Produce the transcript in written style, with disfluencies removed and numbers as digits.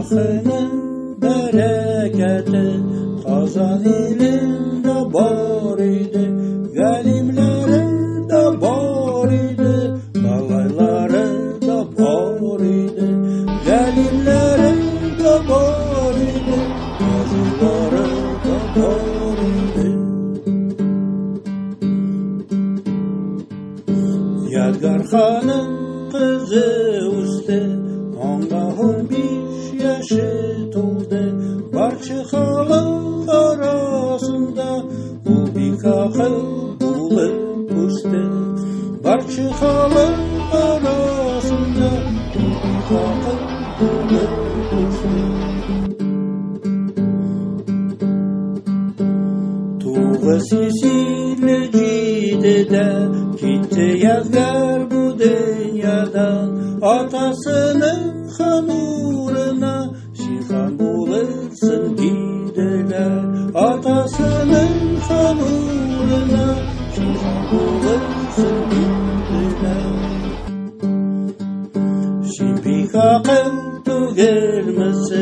Аллаһының бәрәкәте Казан илендә бар иде, галимнәре дә бар иде, малайлары да бар иде, галимнәре дә бар иде, казыйлары да бар иде. Ядгар ханың кызы үсте, аңа 15 яше тулды. Барча халык арасында ул бик акыл булып үсте. Барча халык арасында ул бик акыл булып үсте. 957'de gitti Ядгар bu dünyadan. Atasının hanuruna Şihan bulursun gidiler. Atasının hanuruna Şihan bulursun gidiler. Син бик акыл түгелмесең?